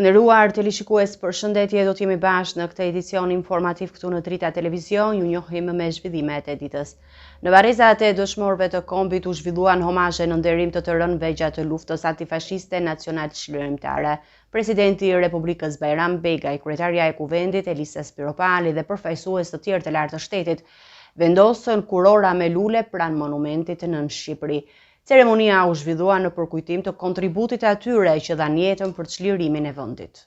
nderuar teleshikues, përshëndetje, do të jemi bashkë në këtë edicion informativ këtu në Drita Televizion, ju njohim me zhvillimet e ditës. Në varrezat e dëshmorëve të kombit u zhvilluan homazhe në nderim të të rënëve gjatë luftës antifashiste nacionalçlirimtare. Presidenti i Republikës Bajram Begaj, kryetarja e Kuvendit Elisa Spiropali dhe përfaqësues të tjerë të lartë të shtetit vendosën kurora me lule pranë monumentit Nënë Shqipëri. Ceremonia u zhvillua në përkujtim të kontributit të atyre që dhanë jetën për çlirimin e vendit.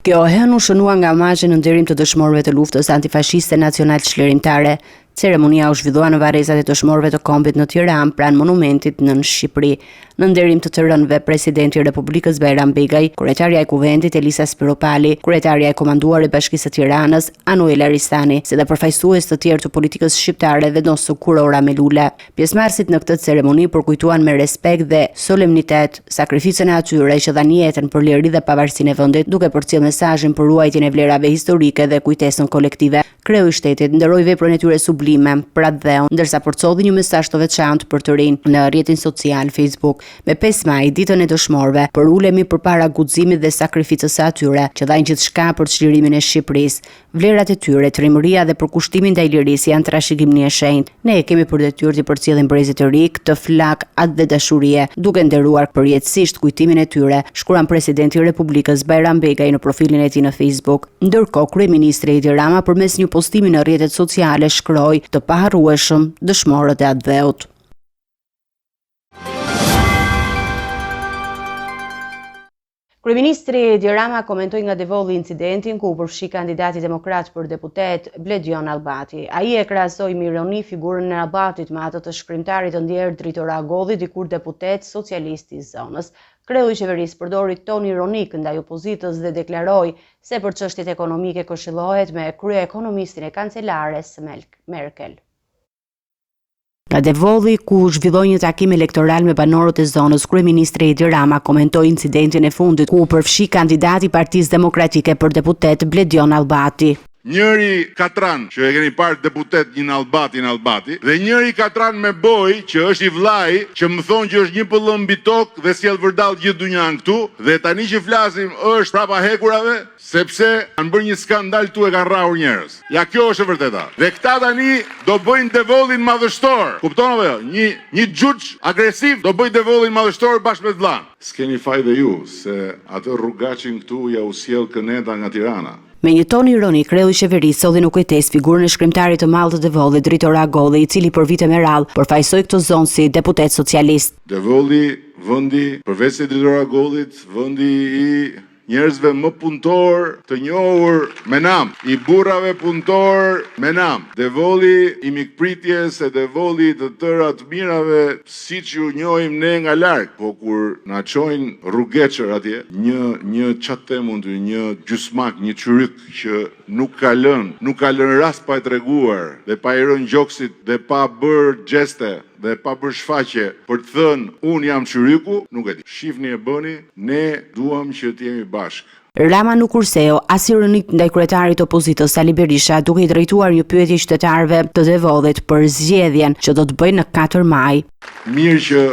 Kjo e hënë u shënua nga homazhe në nderim të dëshmorëve të luftës antifashiste nacionalçlirimtare. Ceremonia u zhvillua në varrezat e dëshmorëve të kombit në Tiranë, pranë monumentit Nënë Shqipëri. Në nderim të të rënëve, Presidenti i Republikës Bajram Begaj, kryetarja e Kuvendit Elisa Spiropali, kryetarja e komanduar e Bashkisë së Tiranës, Anuela Ristani, si dhe përfaqësues të tjerë të politikës shqiptare vendosën kurora me lule. Pjesëmarrësit në këtë ceremoni përkujtuan me respekt dhe solemnitet sakrificën e atyre që dhanë jetën për liri dhe pavarësinë e vendit, duke përcjellë mesazhin për ruajtjen e vlerave historike dhe kujtesën kolektive. Kreu i shtetit nderoi veprën e tyre sublime për atdheun, ndërsa përcolli një mesazh të veçantë për të rinjtë në rrjetin social Facebook. Me 5 maj, ditën e dëshmorëve, përulemi përpara guximit dhe sakrificës së atyre që dhanë gjithçka për çlirimin e Shqipërisë. Vlerat e tyre, trimëria dhe përkushtimi ndaj lirisë janë trashëgimi e shenjtë. Ne e kemi për detyrë t'i përcjellim brezit të ri këtë flakë atdhedashurie, duke nderuar përjetësisht kujtimin e tyre, shkruan presidenti i Republikës Bajram Begaj në profilin e tij në Facebook. Ndërkohë, kryeministri Edi Rama përmes një postimi në rrjetet sociale shkroi, Të paharrueshëm, dëshmorët e atdheut. Kryeministri Edi Rama komentoi nga Devolli incidentin ku u përfshi kandidati demokrat për deputet, Bledion Nallbati. Ai e krahasoi me ironi figurën e Nallbatit me atë të shkrimtarit të ndjerë Dritëro Agolli, dikur deputet socialist i zonës. Kreu i qeverisë përdori ton ironik ndaj opozitës dhe deklaroi se për çështjet ekonomike këshillohet me kryeekonomistin e kancelares Merkel. Nga Devolli, ku zhvilloi një takim elektoral me banorët e zonës, kryeministri Edi Rama komentoi incidentin e fundit, ku u përfshi kandidati i Partisë Demokratike për deputet, Bledion Nallbati. Njëri katran që e keni parë deputet një Nallbati Nallbati dhe njëri katran me bojë që është i vllai që më thonë që është një pëllëmbë mbi tokë dhe sjell vërdallë gjithë dynjanë këtu dhe tani që flasim është prapa hekurave Sepse kanë bërë një skandal këtu e kanë rrahur njerëz. Ja kjo është e vërteta. Dhe këta tani do bëjnë Devollin madhështor. Kupton apo jo? Një një xhuxh agresiv do bëjë Devollin madhështor bashkë me të vëllanë. S'keni faj dhe ju, se atë rrugaçin këtu ja u sjell këneta nga Tirana. Me një ton ironik, kreu i qeverisë solli në kujtesë figurën e shkrimtarit të madh të Devollit, Dritëro Agolli, i cili për vite me radhë përfaqësoi këtë zonë si deputet socialist. Devolli, vendi, përveçse i Dritëro Agollit, vendi i Njerëzve më punëtorë të njohur me nam, i burrave punëtorë me nam, Devolli i mikpritjes e Devolli i të tëra të mirave siç ju njohim ne nga larg, po kur na çojnë rrugeçër atje, një një ça të them unë ty, një gjysmak, një çyryk që nuk ka lënë, nuk ka lënë rast pa e treguar dhe pa i rënë gjoksit dhe pa bërë gjeste dhe pa bërë shfaqje për të thënë unë jam çyryku, nuk e di. Shifni e bëni, ne duam që të jemi bashkë. Rama nuk kurseu as ironitë ndaj kryetarit të opozitës Sali Berisha, duke i drejtuar një pyetje qytetarëve të Devollit për zgjedhjen që do të bëjnë në 4 maj. Mirë që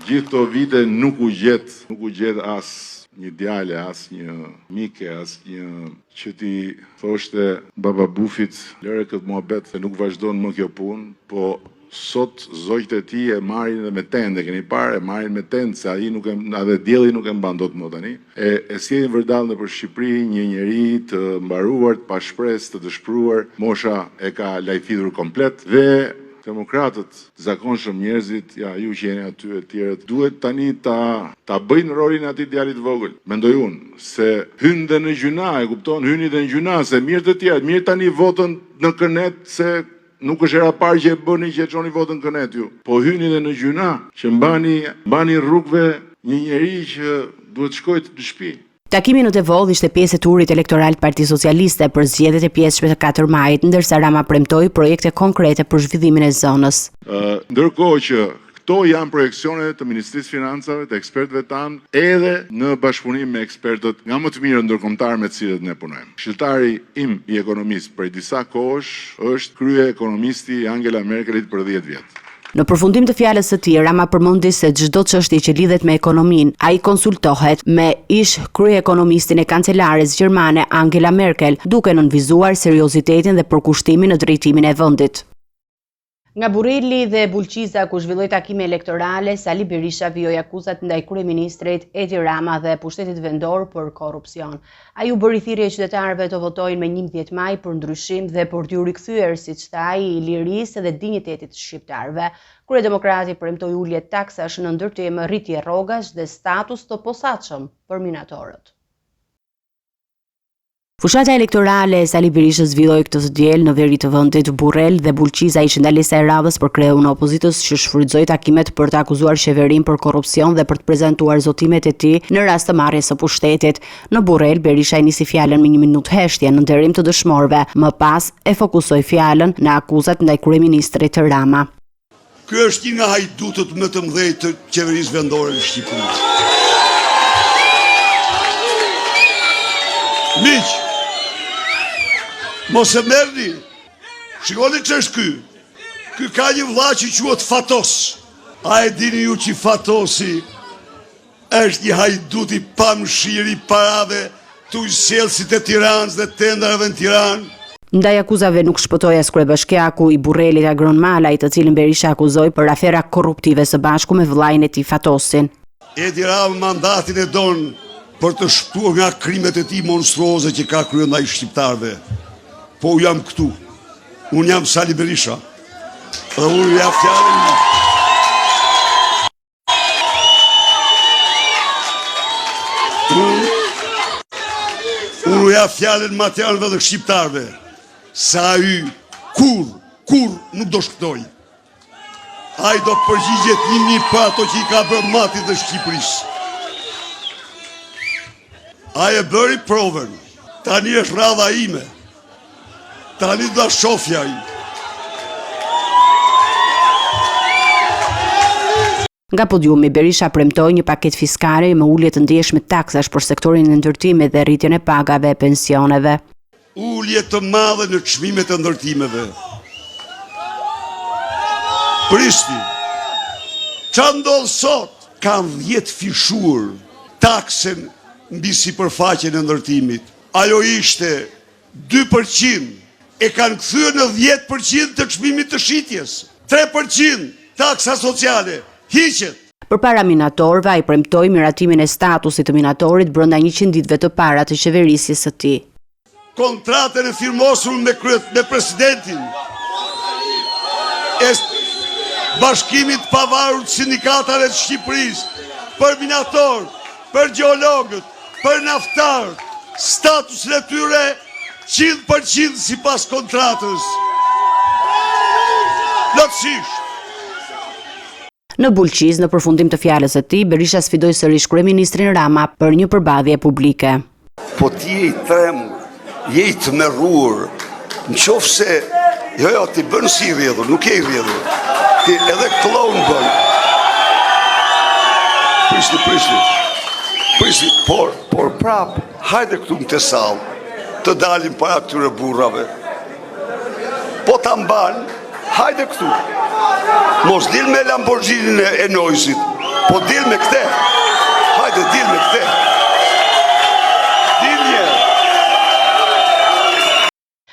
gjithë këto vite nuk u gjet, nuk u gjet as një djalë, as një mike, as një që t'i thoshte Baba Bufit, lëre këtë muhabet se nuk vazhdon më kjo punë, po Sot zogjtë e tij e marrin edhe me tendë, e keni parë, e marrin me tendë se ai nuk e edhe dielli nuk e mban dot më tani. E e sjellin vërdallë nëpër Shqipëri një njeri të mbaruar, të pashpresë, të dëshpëruar, mosha e ka lajthitur komplet dhe demokratët, të zakonshëm njerëzit, ja ju që jeni aty e tjerët, duhet tani ta ta bëjnë rolin e atij djalit të vogël, mendoj unë, se hyn dhe në gjynah, e kupton, hyni dhe në gjynah, se mirë të tjerët, mirë tani votën në kënetë se Nuk është hera e parë që e bëni që e çoni votën kënetë ju. Po hyni dhe në gjynah që mbani mbani rrugëve një njeri që duhet të shkojë në shtëpi. Takimi në Devoll ishte pjesë e turit elektoral të Partisë Socialiste për zgjedhjet e pjesshme të 4 majit, ndërsa Rama premtoi projekte konkrete për zhvillimin e zonës. Ndërkohë që Këto janë projeksione të Ministrisë së Financave, të ekspertëve tanë, edhe në bashkëpunim me ekspertët nga më të mirët ndërkombëtarë me të cilët ne punojmë. Këshilltari im i ekonomisë prej disa kohësh është kryeekonomisti i Angela Merkelit për 10 vjet. Në përfundim të fjalës së tij, Rama përmendi se çdo çështje që lidhet me ekonominë, ai konsultohet me ish-kryeekonomistin e kancelares gjermane Angela Merkel, duke nënvizuar seriozitetin dhe përkushtimin në drejtimin e vendit. Nga Burreli dhe Bulqiza ku zhvilloi takime elektorale, Sali Berisha vijoi akuzat ndaj kryeministrit Edi Rama dhe pushtetit vendor për korrupsion. Ai u bëri thirrje qytetarëve të votojnë me 11 maj për ndryshim dhe për t'iu rikthyer, siç tha ai, lirisë dhe dinjitetit të shqiptarëve. Kryedemokrati premtoi ulje taksash në ndërtim, rritje rrogash dhe status të posaçëm për minatorët. Fushata elektorale e Sali Berishës vijoi këtë të diel në veri të vendit. Burrel dhe Bulqiza ishin ndalesa e radhës për kreun e opozitës që shfrytëzoi takimet për të akuzuar qeverinë për korrupsion dhe për të prezantuar zotimet e tij në rast të marrjes së pushtetit. Në Burrel, Berisha e nisi fjalën me një minutë heshtje në nderim të dëshmorëve, më pas e fokusoi fjalën në akuzat ndaj kryeministrit Rama. Ky është një nga hajdutët më të mëdhenj të qeverisë vendore në Shqipëri. Miq, mos e merrni. Shikoni ç'është ky. Ky ka një vëlla që quhet Fatos. A e dini ju që Fatosi Është një hajdut i pamëshirë i parave të ujësjellësit e Tiranës dhe tenderave në Tiranë. Ndaj akuzave nuk shpëtoi as kryebashkiaku i Burrelit Agron Malaj, të cilin Berisha akuzoi për afera korruptive së bashku me vëllain e tij Fatosin. Edi Rama mandatin e don për të shpëtuar nga krimet e tij monstruoze që ka kryer ndaj shqiptarëve. Po unë jam këtu. Unë jam Sali Berisha. Dhe unë jap fjalën. Unë u jap fjalën matjanëve dhe shqiptarëve, se ai kurrë, kurrë nuk do shpëtojë. Ai do përgjigjet një një për ato që i ka bërë Matit dhe Shqipërisë. Ai e bëri provën, tani është radha ime. Tani do ta shofi ai. Nga podiumi, Berisha premtoi një paketë fiskale me ulje të ndjeshme taksash për sektorin e ndërtimit dhe rritjen e pagave e pensioneve. Ulje të madhe në çmimet e ndërtimeve. Prisni. Ça ndodh sot? Kanë dhjetëfishuar taksën mbi sipërfaqen e ndërtimit. Ajo ishte 2% e kanë kthyer në 10% të çmimit të shitjes. 3% taksa sociale hiqet. Përpara minatorëve, ai premtoi miratimin e statusit të minatorit brenda 100 ditëve të para të qeverisjes së tij. Kontratën e firmosur me kryet me presidentin e Bashkimit të Pavarur të Sindikatave të Shqipërisë për minatorët, për gjeologët, për naftarët, statusin e tyre 100% sipas kontratës. Plotësisht. Në Bulqizë, në përfundim të fjalës së tij, Berisha sfidoi sërish kryeministrin Rama për një përballje publike. Po ti je i trembur, je i tmerruar. Në qoftë se, jo jo, ti bën si i rrjedhur, nuk je i rrjedhur. Ti edhe kloun bën. Prisni, prisni. Prisni, por, por prap, hajde këtu në këtë sallë, të dalim para këtyre burrave. Po ta mban, hajde këtu. Mos dil me Lamborghini e Noizyt, po dil me këte. Hajde, dil me këte. Dil një.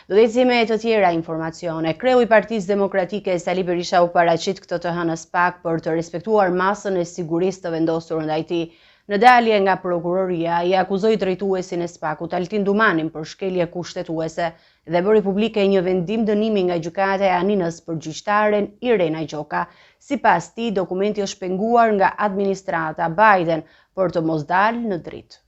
Do të ecim me të tjera informacione. Kreu i Partisë Demokratike Sali Berisha u paraqit këtë të hënë në SPAK për të respektuar masën e sigurisë të vendosur ndaj tij. Në dalje nga prokuroria, ai akuzoi drejtuesin e SPAK-ut Altin Dumanin për shkelje kushtetuese dhe bëri publike një vendim dënimi nga Gjykata e Janinës për gjyqtaren Irena Gjoka. Sipas tij, dokumenti është penguar nga administrata Biden për të mos dalë në dritë.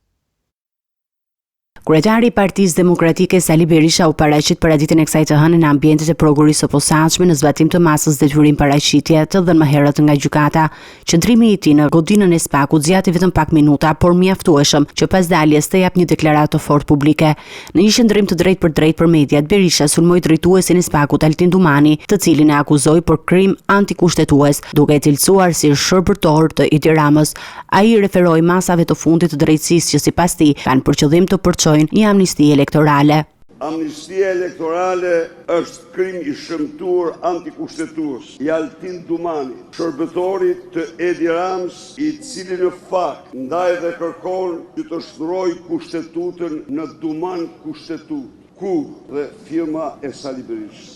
Kryetari i Partisë Demokratike Sali Berisha u paraqit paraditen e kësaj të hëne në ambientet e Prokurorisë së Posaçme në zbatim të masës detyrim paraqitje të dhënë më herët nga gjykata. Qëndrimi i tij në godinën e SPAK-ut zgjati vetëm pak minuta, por mjaftueshëm që pas daljes të japë një deklaratë të fortë publike. Në një qëndrim të drejtpërdrejtë për mediat, Berisha sulmoi drejtuesin e SPAK-ut Altin Dumani, të cilin e akuzoi për krim antikushtetues, duke e cilësuar si shërbëtor të Edi Ramës. Ai i referoi masave të fundit të drejtësisë që sipas tij kanë për qëllim të përçojnë një amnisti elektorale. Amnistia elektorale është krim i shëmtuar antikushtetues i Altin Dumanit, shërbëtorit të Edi Ramës, i cili në fakt ndaj dhe kërkon që të shndërrojë Kushtetutën në Duman Kushtetutë, ku dhe firma e Sali Berishës.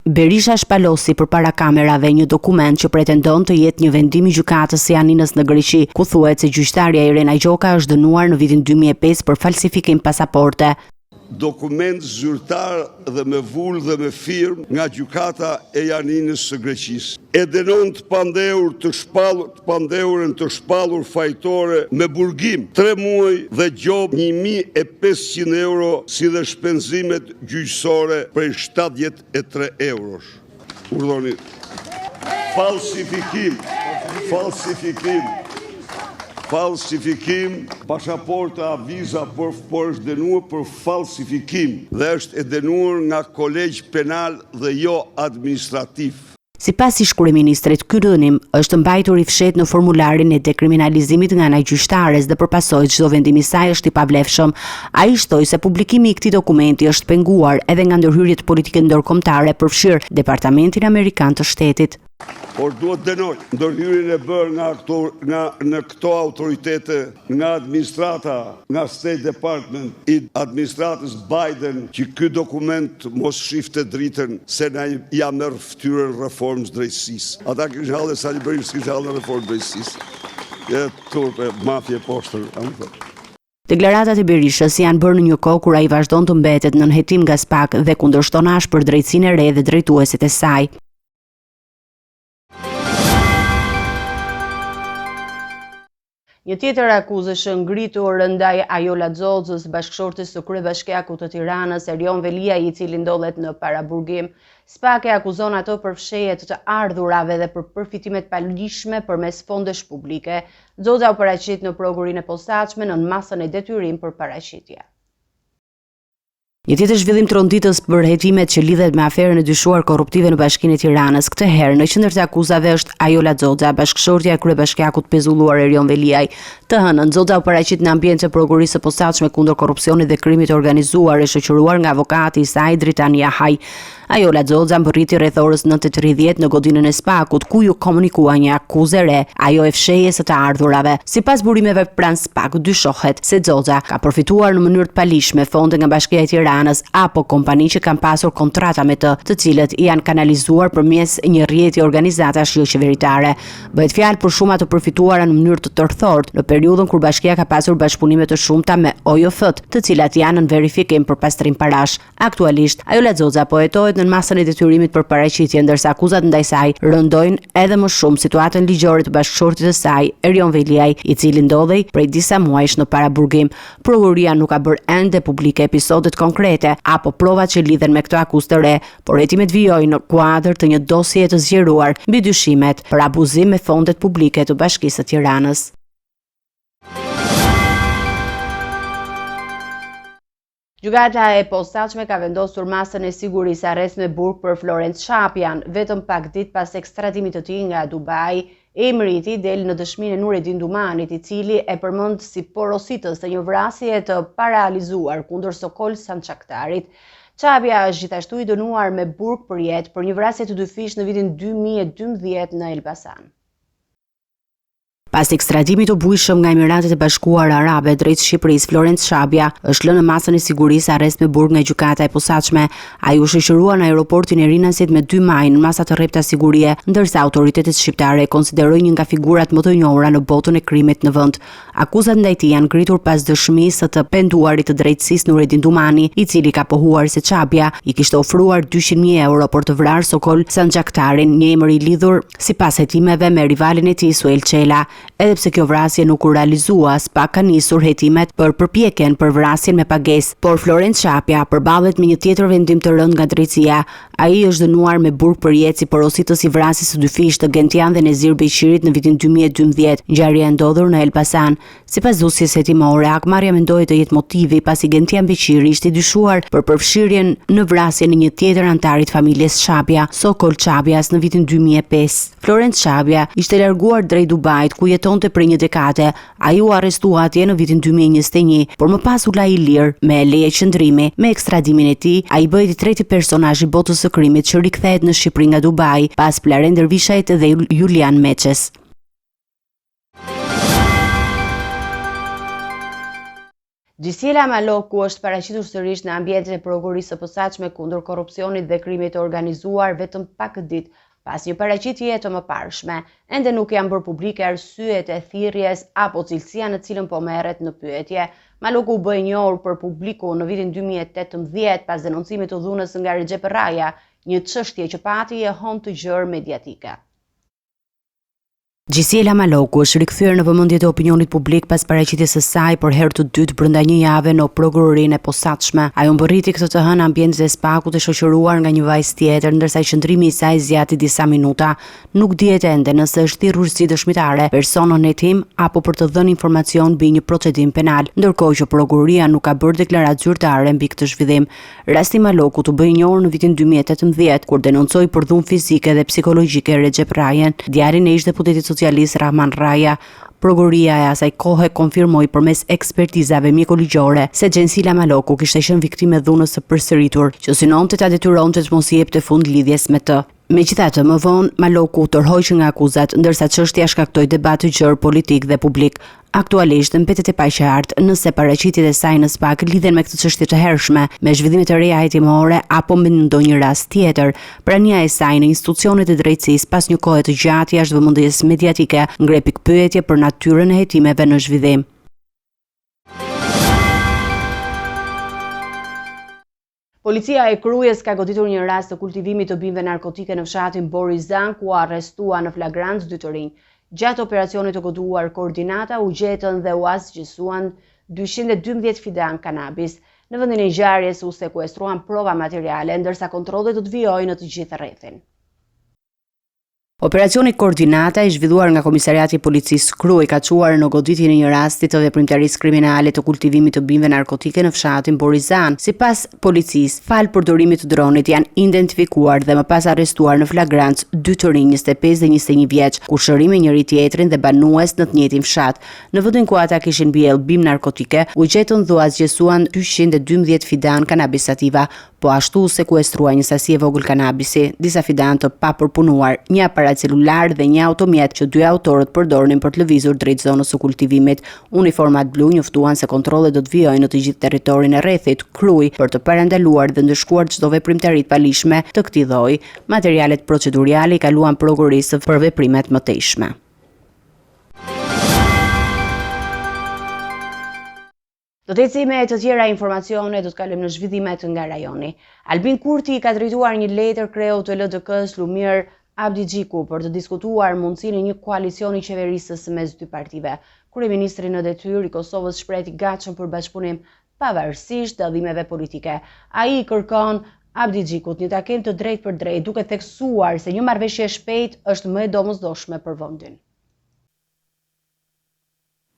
Berisha shpalosi përpara kamerave një dokument që pretendon të jetë një vendim i Gjykatës së Janinës në Greqi, ku thuhet se gjyqtarja Irena Gjoka është dënuar në vitin 2005 për falsifikim pasaporte. Dokument zyrtar dhe me vulë dhe me firmë nga Gjykata e Janinës së Greqisë. E dënon të pandehur të shpallur të pandehurën të shpallur fajtore me burgim tre muaj dhe gjobë 1500 euro si dhe shpenzimet gjyqësore prej 73 eurosh. Urdhëroni. Falsifikim, falsifikim, falsifikim, pasaporta, viza, por, por është dënuar për falsifikim dhe është e dënuar nga kolegj penal dhe jo administrativ. Sipas ish-kryeministrit, ky dënim është mbajtur i fshehtë në formularin e dekriminalizimit nga ana e gjyqtares dhe për pasojë çdo vendim i saj është i pavlefshëm. Ai shtoi se publikimi i këtij dokumenti është penguar edhe nga ndërhyrjet politike ndërkombëtare, përfshirë Departamentin Amerikan të Shtetit. Por duhet të dënoj ndërhyrjen e bërë nga këto nga në këto autoritete, nga administrata, nga State Department i administratës Biden që ky dokument mos shifte dritën se na ia merr fytyrën reformës drejtësisë. Ata kishin halle Sali Berishës, kishin halle reformës drejtësisë. E turp e mafie poshtër, a më thot. Deklaratat e Berishës janë bërë në një kohë kur ai vazhdon të mbetet nën hetim nga SPAK dhe kundërshton ashpër drejtësinë e re dhe drejtuesit e saj. Një tjetër akuzë është ngritur ndaj Ajola Xoxës, bashkëshortes së kryebashkiakut të Tiranës, Erion Veliaj, i cili ndodhet në paraburgim. SPAK e akuzon atë për fshehje të të ardhurave dhe për përfitime të paligjshme përmes fondesh publike. Xoxa u paraqit në Prokurorinë e Posaçme nën masën e detyrim për paraqitje. Një tjetër zhvillim tronditës për hetimet që lidhet me aferën e dyshuar korruptive në Bashkinë e Tiranës. Këtë herë në qendër të akuzave është Ajola Xoxa, bashkëshortja e kryebashkiakut të pezulluar Erion Veliaj. Të hënën, Xoxa u paraqit në ambientet e Prokurorisë së Posaçme kundër korrupsionit dhe krimit të organizuar e shoqëruar nga avokati i saj Dritan Jahaj. Ajola Xoxa mbërriti rreth orës 9:30 në godinën e SPAK-ut, ku iu komunikua një akuzë e re, ajo e fshehjes së të ardhurave. Sipas burimeve pranë SPAK, dyshohet se Xoxa ka përfituar në mënyrë të paligjshme fonde nga Bashkia e Tiranës apo kompani që kanë pasur kontrata me të, të cilët janë kanalizuar përmes një rrjeti organizatash joqeveritare. Bëhet fjalë për shuma të përfituara në mënyrë të tërthortë në periudhën kur bashkia ka pasur bashkëpunime të shumta me OJF-t, të cilat janë nën verifikim për pastrim parash. Aktualisht, Ajola Xoxa po hetohet nën masën e detyrimit për paraqitje, ndërsa akuzat ndaj saj rëndojnë edhe më shumë situatën ligjore të bashkëshortit të saj, Erion Veliaj, i cili ndodhej prej disa muajsh në paraburgim. Prokuroria nuk ka bërë ende publike episodet konkrete apo provat që lidhen me këtë akuzë të re, por hetimet vijojnë në kuadër të një dosjeje të zgjeruar mbi dyshimet për abuzim me fondet publike të Bashkisë së Tiranës. Gjykata e Posaçme ka vendosur masën e sigurisë arrest me burg për Florenc Çapjan, vetëm pak ditë pas ekstradimit të tij nga Dubai. Emri i tij del në dëshminë e Nuredin Dumanit, i cili e përmend si porositës të një vrasjeje të parealizuar kundër Sokol Sanxhaktarit. Çapja është gjithashtu i dënuar me burg përjetë për një vrasje të dyfishtë në vitin 2012 në Elbasan. Pas ekstradimit të bujshëm nga Emiratet e Bashkuara Arabe drejt Shqipërisë, Florenc Çapja është lënë në masën e sigurisë arrest me burg nga gjykata e posaçme. Ai u shoqërua në aeroportin e Rinasit me 2 maj në masa të rrepta sigurie, ndërsa autoritetet shqiptare e konsiderojnë një nga figurat më të njohura në botën e krimit në vend. Akuzat ndaj tij janë ngritur pas dëshmisë së të penduarit të drejtësisë Nuredin Dumani, i cili ka pohuar se Çapja i kishte ofruar 200.000 euro për të vrarë Sokol Sanxhaktarin, një emër i lidhur Sipas hetimeve me rivalin e tij Suel Çela, edhe pse kjo vrasje nuk u realizua, SPAK ka nisur hetimet për përpjekjen për vrasjen me pagesë. Por Florenc Çapja përballet me një tjetër vendim të rëndë nga drejtësia. Ai është dënuar me burg përjetë si porositës i vrasjes së dyfishtë të Gentian dhe Nezir Beqirit në vitin 2012, ngjarje e ndodhur në Elbasan. Sipas dosjes hetimore, hakmarrja mendohet të jetë motivi pasi Gentian Beqiri ishte i dyshuar për përfshirjen në vrasjen e një tjetër anëtari të familjes Çapja, Sokol Çapjas në vitin 2005. Florenc Çapja ishte larguar drejt Dubait, ku. jetonte prej një dekade. Ai u arrestua atje në vitin 2021, por më pas u la i lirë me leje qëndrimi. Me ekstradimin e tij, ai bëhet i treti personazh i botës së krimit që rikthehet në Shqipëri nga Dubai, pas Plarent Dervishajt dhe Julian Meçes. Xhisiela Maloku është paraqitur sërish në ambientet e Prokurorisë së Posaçme kundër Korrupsionit dhe Krimit të Organizuar vetëm pak ditë pas një paraqitjeje të mëparshme. Ende nuk janë bërë publike arsyet e thirrjes apo cilësia në cilën po merret në pyetje. Maloku u bë e njohur për publikun në vitin 2018 pas denoncimit të dhunës nga Rexhep Rraja, një çështje që pati jehonë të gjerë mediatike. Xhisiela Maloku është rikthyer në vëmendje të opinionit publik pas paraqitjes së saj për herë të dytë brenda një jave në Prokurorinë e Posaçme. Ajo mbërriti këtë të hënë në ambientet e SPAK-ut e shoqëruar nga një vajzë tjetër, ndërsa qëndrimi i saj zgjati disa minuta. Nuk dihet ende nëse është thirrur si dëshmitare, person nën hetim apo për të dhënë informacion mbi një procedim penal, ndërkohë që prokuroria nuk ka bërë deklaratë zyrtare mbi këtë zhvillim. Rasti i Malokut u bë i njohur në vitin 2018, kur denoncoi për dhunë fizike dhe psikologjike Rexhep Rrajën, djalin e ish-deputetit socialist Rrahman Rraja. Prokuroria e asaj kohe konfirmoi përmes ekspertizave mjekoligjore se Xhensila Maloku kishte qenë viktimë e dhunës së përsëritur, që synonte ta detyronte të mos i jepte fund lidhjes me të. Megjithatë, më vonë, Maloku u tërhoq nga akuzat, ndërsa çështja shkaktoi debat të gjerë politik dhe publik. Aktualisht, mbetet e paqartë nëse paraqitjet e saj në SPAK lidhen me këtë çështje të hershme, me zhvillime të reja hetimore apo me ndonjë rast tjetër. Prania e saj në institucionet e drejtësisë pas një kohe të gjatë jashtë vëmendjes mediatike ngre pikëpyetje për natyrën e hetimeve në zhvillim. Policia e Krujës ka goditur një rast të kultivimit të bimëve narkotike në fshatin Borizanë, ku u arrestuan në flagrancë dy të rinj. Gjatë operacionit të koduar Koordinata u gjetën dhe u asgjësuan 212 fidanë kanabis. Në vendin e ngjarjes u sekuestruan prova materiale, ndërsa kontrollet do të vijojnë në të gjithë rrethin. Operacioni Koordinata i zhvilluar nga Komisariati i Policisë Krujë ka çuar në goditjen e një rasti të veprimtarisë kriminale të kultivimit të bimëve narkotike në fshatin Borizanë. Sipas policisë, falë përdorimit të dronit janë identifikuar dhe më pas arrestuar në flagrancë dy të rinj 25 dhe 21 vjeç, kushërinj me njëri-tjetrin dhe banues në të njëjtin fshat. Në vendin ku ata kishin mbjellë bimë narkotike, u gjetën dhe u asgjësuan 212 fidanë kanabis sativa, Po ashtu u sekuestrua një sasi e vogël kanabisi, disa fidanë të papërpunuar, një aparat celular dhe një automjet që dy autorët përdornin për të lëvizur drejt zonës së kultivimit. Uniformat blu njoftuan se kontrollet do të vijojnë në të gjithë territorin e rrethit, Krujë, për të parandaluar dhe ndëshkuar çdo veprimtari të paligjshme të këtij lloji. Materialet proceduriale i kaluan prokurorisë për veprime të mëtejshme. Do të ecim me të tjera informacione, do të kalojmë në zhvillimet nga rajoni. Albin Kurti i ka drejtuar një letër kreut të LDK-së Lumir Abdixhiku për të diskutuar mundësinë e një koalicioni qeverisës mes dy partive. Kryeministri në detyrë i Kosovës shprehet i gatshëm për bashkëpunim pavarësisht dallimeve politike. Ai i kërkon Abdixhikut një takim të drejtpërdrejtë, duke theksuar se një marrëveshje e shpejtë është më e domosdoshme për vendin.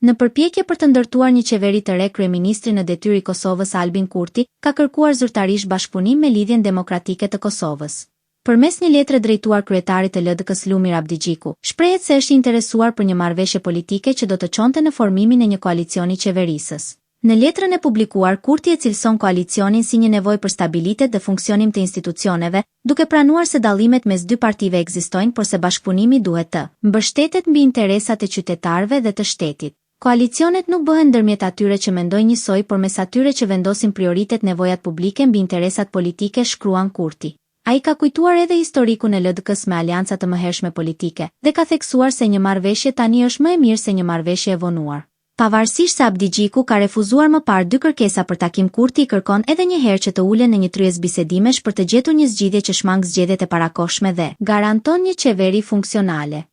Në përpjekje për të ndërtuar një qeveri të re kryeministri në detyrë i Kosovës Albin Kurti ka kërkuar zyrtarisht bashkëpunim me Lidhjen Demokratike të Kosovës. Përmes një letre drejtuar kryetarit të LDK-së Lumir Abdixhiku, shprehet se është i interesuar për një marrëveshje politike që do të çonte në formimin e një koalicioni qeverisës. Në letrën e publikuar Kurti e cilëson koalicionin si një nevojë për stabilitet dhe funksionim të institucioneve, duke pranuar se dallimet mes dy partive ekzistojnë por se bashkëpunimi duhet të mbështetet mbi interesat e qytetarëve dhe të shtetit. Koalicionet nuk bëhen ndërmjet atyre që mendojnë njësoj por mes atyre që vendosin prioritet nevojat publike mbi interesat politike shkruan Kurti. Ai ka kujtuar edhe historikun e LDK-së me aleanca të mëhershme politike dhe ka theksuar se një marrëveshje tani është më e mirë se një marrëveshje e vonuar. Pavarësisht se Abdixhiku ka refuzuar më parë dy kërkesa për takim Kurti i kërkon edhe një herë që të ulen në një tryezë bisedimesh për të gjetur një zgjidhje që shmang zgjedhjet e parakohshme dhe garanton një qeveri funksionale.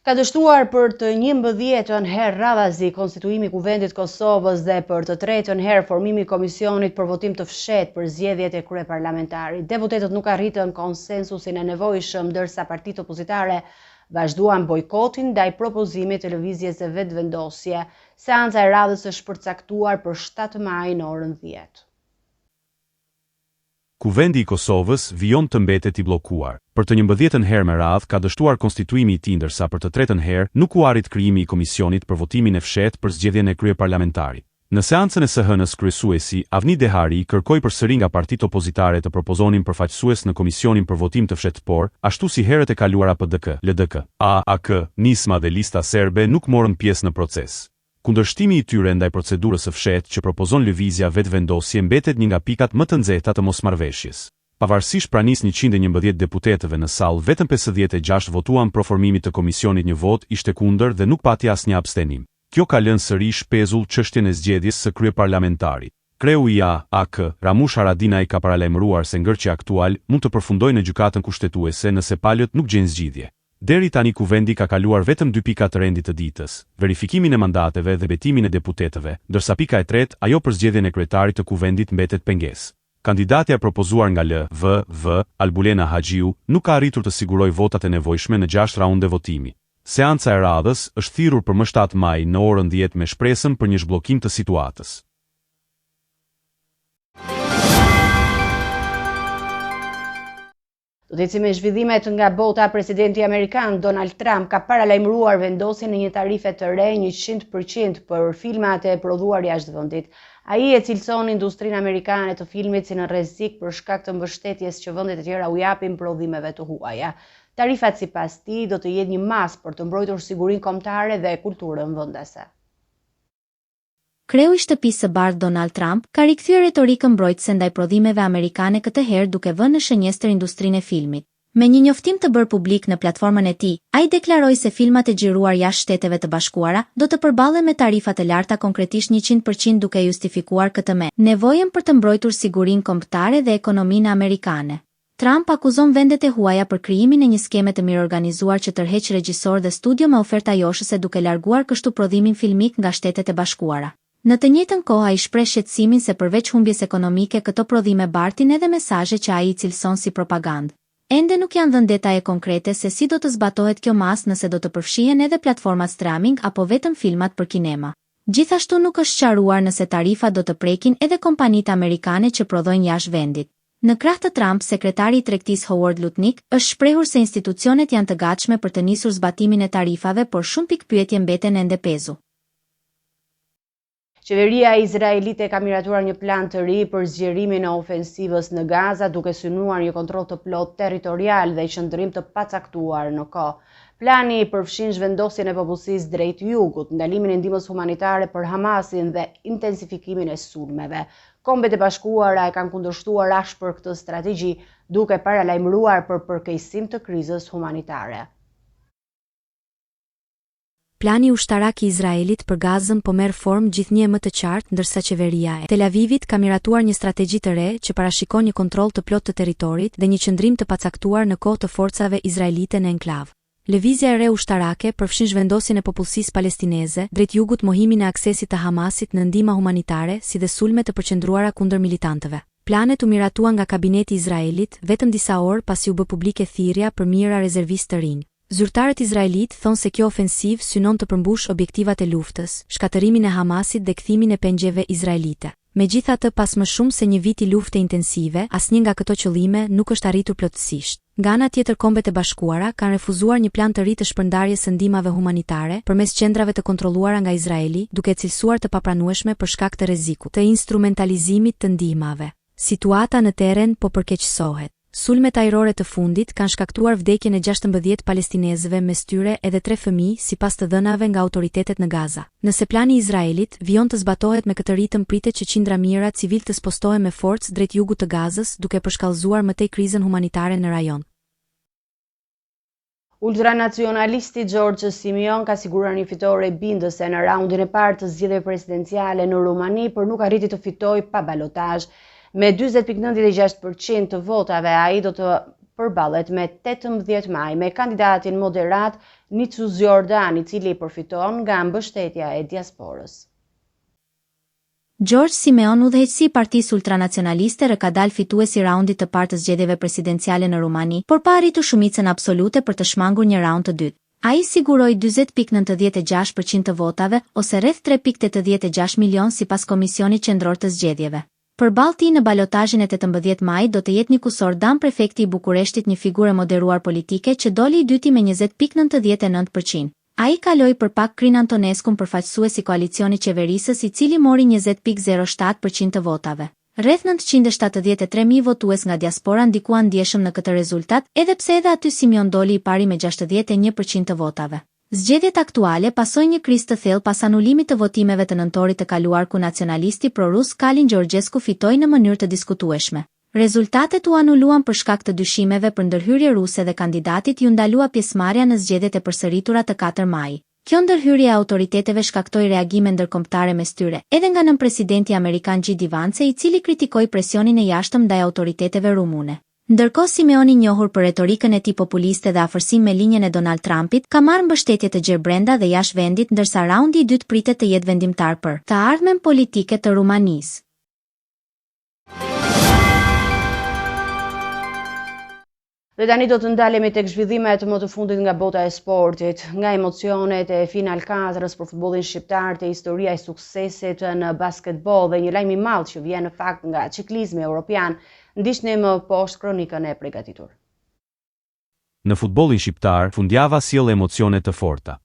Ka dështuar për të njëmbëdhjetën herë radhazi konstituimi i Kuvendit të Kosovës dhe për të tretën herë formimi i Komisionit për votim të fshehtë për zgjedhjet e kryeparlamentarit. Deputetët nuk arritën konsensusin e nevojshëm, ndërsa partitë opozitare vazhduan bojkotin ndaj propozimit të Lëvizjes Vetëvendosje. Seanca e radhës është përcaktuar për 7 maj në orën 10. Kuvendi i Kosovës vijon të mbetet i bllokuar. Për të njëmbëdhjetën herë me radhë ka dështuar konstituimi i tij ndërsa për të tretën herë nuk u arrit krijimi i komisionit për votimin e fshehtë për zgjedhjen e kryeparlamentarit. Në seancën e së hënës kryesuesi, Avni Dehari kërkoi përsëri nga partitë opozitare të propozonin përfaqësues në komisionin për votim të fshehtë por, ashtu si herët e kaluara PDK, LDK. AAK, Nisma dhe Lista Serbe nuk morën pjesë në proces. Kundërshtimi i tyre ndaj procedurës së fshehtë që propozon Lëvizja Vetëvendosje mbetet një nga pikat më të nxehta të mosmarrëveshjes. Pavarësisht pranisë 111 deputetëve në sallë vetëm 56 votuan pro formimit të komisionit një votë ishte kundër dhe nuk pati asnjë abstenim. Kjo ka lënë sërish pezull çështjen e zgjedhjes së kryeparlamentarit. Kreu i AAK, Ramush Haradinaj ka paralajmëruar se ngërçi aktual mund të përfundojë në Gjykatën Kushtetuese nëse palët nuk gjejnë zgjidhje. Deri tani Kuvendi ka kaluar vetëm dy pika të rendit të ditës, verifikimin e mandateve dhe betimin e deputetëve, ndërsa pika e tretë, ajo për zgjedhjen e kryetarit të Kuvendit mbetet pengesë. Kandidatja e propozuar nga LVV, Albulena Haxhiu, nuk ka arritur të sigurojë votat e nevojshme në gjashtë raunde votimi. Seanca e radhës është thirrur për më shtatë maj në orën dhjetë me shpresën për një zhbllokim të situatës. Do të ecim me zhvillimet nga bota, presidenti amerikan Donald Trump ka paralajmëruar vendosjen e një tarife të re 100% për filmat e prodhuar jashtë vendit. Ai e cilëson industrinë amerikane të filmit si në rrezik për shkak të mbështetjes që vendet e tjera u japin prodhimeve të huaja. Tarifat sipas tij do të jetë një masë për të mbrojtur sigurinë kombëtare dhe kulturën vendase. Kreu i Shtëpisë së Bardhë Donald Trump ka rikthyer retorikën mbrojtëse ndaj prodhimeve amerikane këtë herë duke vënë në shënjestër industrinë e filmit. Me një njoftim të bërë publik në platformën e tij, ai deklaroi se filmat e xhiruar jashtë Shteteve të Bashkuara do të përballen me tarifa të larta konkretisht 100% duke e justifikuar këtë me nevojën për të mbrojtur sigurinë kombëtare dhe ekonominë amerikane. Trump akuzon vendet e huaja për krijimin e një skeme të mirëorganizuar që tërheq regjisorë dhe studio me oferta joshëse duke larguar kështu prodhimin filmik nga Shtetet e Bashkuara. Në të njëjtën kohë ai shpreh shqetësimin se përveç humbjes ekonomike këto prodhime bartin edhe mesazhe që ai i cilëson si propagandë. Ende nuk janë dhënë detaje konkrete se si do të zbatohet kjo masë nëse do të përfshihen edhe platformat streaming apo vetëm filmat për kinema. Gjithashtu nuk është sqaruar nëse tarifat do të prekin edhe kompanitë amerikane që prodhojnë jashtë vendit. Në krah të Trump, sekretari i Tregtisë Howard Lutnick është shprehur se institucionet janë të gatshme për të nisur zbatimin e tarifave por shumë pikëpyetje mbeten ende pezull. Qeveria izraelite ka miratuar një plan të ri për zgjerimin e ofensivës në Gaza, duke synuar një kontroll të plotë territorial dhe qëndrim të pacaktuar në kohë. Plani përfshin zhvendosjen e popullsisë drejt jugut, ndalimin e ndihmës humanitare për Hamasin dhe intensifikimin e sulmeve. Kombet e Bashkuara e kanë kundërshtuar ashpër këtë strategji, duke paralajmëruar për përkeqësim të krizës humanitare. Plani ushtarak i Izraelit për Gazën po merr formë gjithnjë e më të qartë ndërsa qeveria e Tel Avivit ka miratuar një strategji të re që parashikon një kontroll të plotë të territorit dhe një qëndrim të pacaktuar në kohë të forcave izraelite në enklavë. Lëvizja e re ushtarake përfshin zhvendosjen e popullsisë palestineze drejt jugut mohimin e aksesit të Hamasit në ndihma humanitare si dhe sulme të përqendruara kundër militantëve. Planet u miratuan nga kabineti izraelit vetëm disa orë pasi u bë publike thirrja për mijëra rezervistë të rinj. Zyrtarët izraelitë thonë se kjo ofensivë synon të përmbushë objektivat e luftës, shkatërrimin e Hamasit dhe kthimin e pengjeve izraelite. Megjithatë pas më shumë se një viti lufte intensive, asnjë nga këto qëllime nuk është arritur plotësisht. Nga ana tjetër Kombet e Bashkuara kanë refuzuar një plan të ri të shpërndarjes së ndihmave humanitare përmes qendrave të kontrolluara nga Izraeli, duke e cilësuar të papranueshme për shkak të rrezikut të instrumentalizimit të ndihmave. Situata në terren po përkeqësohet. Sulmet ajrore të fundit kanë shkaktuar vdekjen e 16 palestinezëve mes tyre edhe tre fëmijë, sipas të dhënave nga autoritetet në Gaza. Nëse plani i Izraelit vijon të zbatohet me këtë ritëm pritet që qindra mijëra civilë të spostohen me forcë drejt jugut të Gazës duke përshkallëzuar më tej krizën humanitare në rajon. Ultranacionalisti George Simion ka siguruar një fitore bindëse në raundin e parë të zgjedhjeve presidenciale në Rumani, por nuk arriti të fitojë pa balotazh. Me 40.96% të votave, ai do të përballet me 18 maj me kandidatin moderat Nicusor Dan, i cili përfiton nga mbështetja e diasporës. George Simion udhëheqësi i partisë ultranacionaliste R ka dalë fitues i raundit të parë të zgjedhjeve presidenciale në Rumani, por pa arritur shumicën absolute për të shmangur një raund të dytë. Ai siguroi 40.96 për qind të votave, ose rreth 3.86 milionë sipas Komisionit Qendror të Zgjedhjeve. Përballë tij në balotazhin e 18 majit do të jetë Nikusor Dan prefekti i Bukureshtit një figurë e moderuar politike që doli i dyti me 20.99 për qind. Ai kaloi për pak Crin Antoneskun përfaqësues i koalicionit qeverisës i cili mori 20.07 për qind të votave. Rreth 973,000 votues nga diaspora ndikuan ndjeshëm në këtë rezultat edhe pse edhe aty Simion doli i pari me 61 për qind të votave. Zgjedhjet aktuale pasojnë një krizë të thellë pas anulimit të votimeve të nëntorit të kaluar ku nacionalisti pro-rus Calin Georgescu fitoi në mënyrë të diskutueshme. Rezultatet u anuluan për shkak të dyshimeve për ndërhyrje ruse dhe kandidatit iu ndalua pjesëmarrja në zgjedhjet e përsëritura të katër majit. Kjo ndërhyrje e autoriteteve shkaktoi reagime ndërkombëtare mes tyre, edhe nga nënpresidenti amerikan JD Vance i cili kritikoi presionin e jashtëm ndaj autoriteteve rumune. Ndërkohë Simion i njohur për retorikën e tij populiste dhe afërsinë me linjën e Donald Trumpit, ka marrë mbështetje të gjerë brenda dhe jashtë vendit ndërsa raundi i dytë pritet të jetë vendimtar për të ardhmen politike të Rumanisë. Dhe tani do të ndalemi tek zhvillimet më të fundit nga bota e sportit, nga emocionet e Final 4-ës për futbollin shqiptar te historia e suksesit në basketboll dhe një lajm i madh që vjen në fakt nga çiklizmi europian. Ndiqni më poshtë kronikën e pregatitur. Në futbollin shqiptar, fundjava sjell emocione të forta.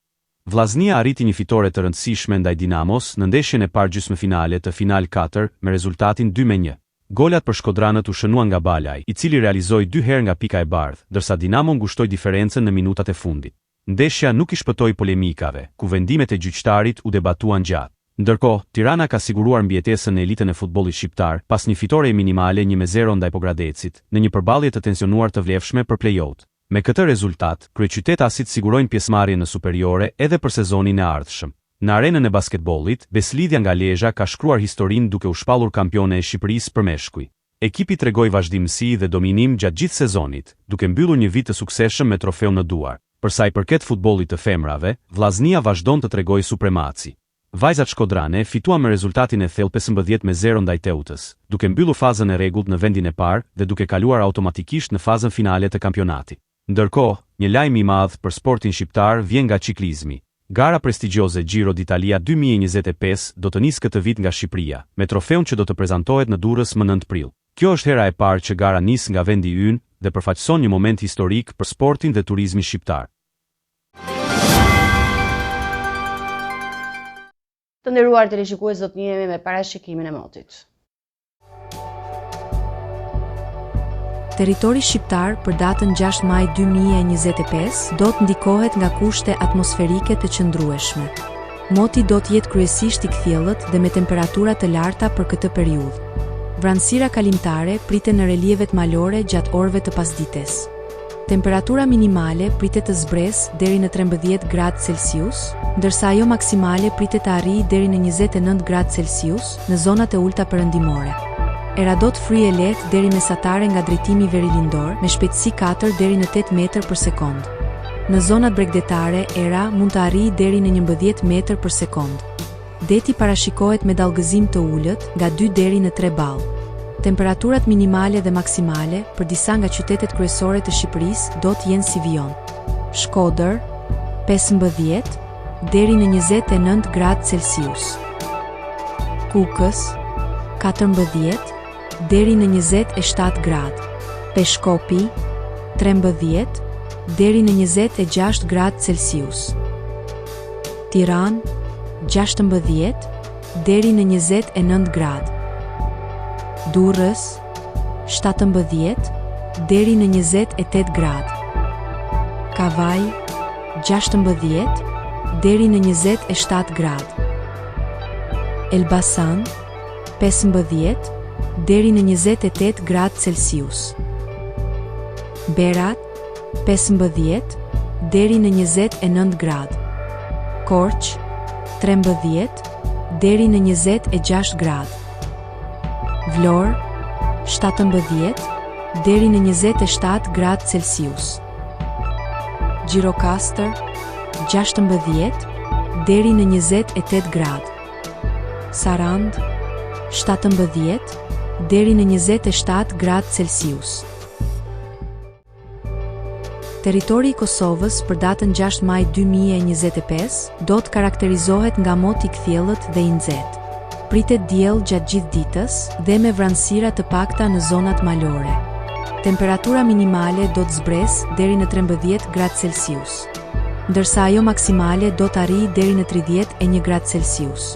Vllaznia arriti një fitore të rëndësishme ndaj Dinamos në ndeshjen e parë gjysmëfinale të Final 4 me rezultatin 2 me 1. Golat për shkodranët u shënuan nga Balaj, i cili realizoi dy herë nga pika e bardhë, ndërsa Dinamo ngushtoi diferencën në minutat e fundit. Ndeshja nuk i shpëtoi polemikave, ku vendimet e gjyqtarit u debatuan gjatë. Ndërkohë, Tirana ka siguruar mbijetesën në elitën e futbollit shqiptar, pas një fitoreje minimale 1 me 0 ndaj Pogradecit, në një përballje të tensionuar të vlefshme për play-out. Me këtë rezultat, kryeqytetasit sigurojnë pjesëmarrjen në Superiore edhe për sezonin e ardhshëm. Në arenën e basketbollit, Besëlidhja nga Lezha ka shkruar historinë duke u shpallur kampione e Shqipërisë për meshkuj. Ekipi tregoi vazhdimësi dhe dominim gjatë gjithë sezonit, duke mbyllur një vit të suksesshëm me trofeun në duar. Për sa i përket futbollit të femrave, Vllaznia vazhdon të tregojë supremaci. Vajzat shkodrane fituan me rezultatin e thellë 15 me 0 ndaj Teutës, duke mbyllur fazën e rregullt në vendin e parë dhe duke kaluar automatikisht në fazën finale të kampionatit. Ndërkohë, një lajm i madh për sportin shqiptar vjen nga çiklizmi. Gara prestigjioze Giro d'Italia 2025 do të nisë këtë vit nga Shqipëria, me trofeun që do të prezantohet në Durrës më 9 prill. Kjo është hera e parë që gara nis nga vendi ynë dhe përfaqëson një moment historik për sportin dhe turizmin shqiptar. Të nderuar teleshikues, do të njihemi me parashikimin e motit. Territori shqiptar për datën 6 maj 2025 do të ndikohet nga kushte atmosferike të qëndrueshme. Moti do të jetë kryesisht i kthjellët dhe me temperatura të larta për këtë periudhë. Vranësira kalimtare priten në relievet malore gjatë orëve të pasdites. Temperatura minimale pritet të zbresë deri në 13 gradë Celsius, ndërsa ajo maksimale pritet të arrijë deri në 29 gradë Celsius në zonat e ulëta perëndimore. Era do të fryjë e lehtë deri mesatare nga drejtimi verilindor me shpejtësi 4 deri në 8 metër për sekondë. Në zonat bregdetare era mund të arrijë deri në 11 metër për sekondë. Deti parashikohet me dallgëzim të ulët, nga dy deri në tre ballë. Temperaturat minimale dhe maksimale për disa nga qytetet kryesore të Shqipërisë do të jenë si vijon. Shkodër, 15 deri në 29 gradë Celsius. Kukës, 14 deri në 27 gradë. Peshkopi, 13 deri në 26 gradë Celsius. Tiranë, 16 deri në 29 gradë. Durrës, 17 deri në 28 gradë. Kavajë, 16 deri në 27 gradë. Elbasan, 15 deri në 28 gradë Celsius. Berat, 15 deri në 29 gradë. Korçë, 13 deri në 26 gradë. Vlorë, 17 deri në 27 gradë Celsius. Gjirokastër, 16 deri në 28 gradë. Sarandë, 17 deri në 27 gradë Celsius. Territori i Kosovës për datën 6 maj 2025 do të karakterizohet nga mot i kthjellët dhe i nxehtë. Pritet diell gjatë gjithë ditës dhe me vranësira të pakta në zonat malore. Temperatura minimale do të zbresë deri në 13 gradë Celsius, ndërsa ajo maksimale do të arrijë deri në 31 gradë Celsius.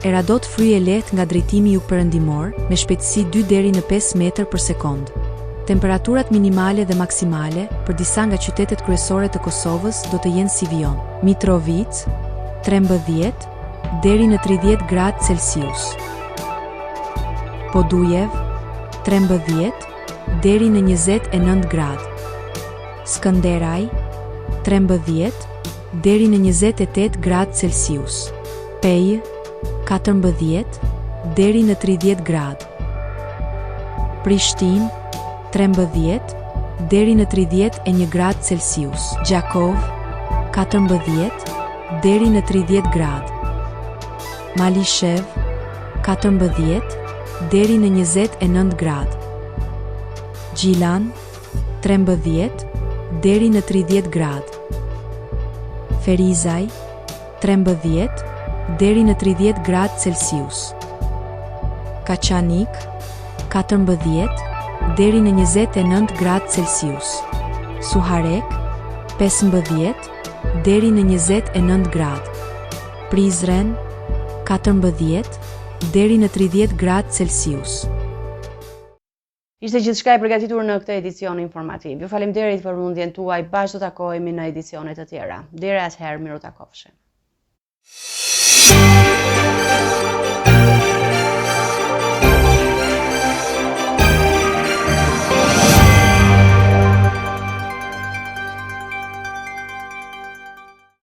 Era do të fryjë e lehtë nga drejtimi jugperëndimor, me shpejtësi 2 deri në 5 metër për sekondë. Temperaturat minimale dhe maksimale për disa nga qytetet kryesore të Kosovës do të jenë si vijon: Mitrovicë, 13 deri në 30 gradë Celsius. Podujevë, 13 deri në 29 gradë. Skënderaj, 13 deri në 28 gradë Celsius. Pejë, 14 deri në 30 gradë. Prishtinë, 13 deri në 31 gradë Celsius. Gjakovë, 14 deri në 30 gradë. Malishevë, 14 deri në 29 gradë. Gjilan, 13 deri në 30 gradë. Ferizaj, 13 deri në 30 gradë Celsius. Kaçanik, 14 deri në 29 gradë Celsius. Suharekë, 15 deri në 29 gradë. Prizren, 14 deri në 30 gradë Celsius. Ishte gjithçka e përgatitur në këtë edicion informativ. Ju faleminderit për vëmendjen tuaj, bashkë do takohemi në edicione të tjera. Deri atëherë, mirutakofshim.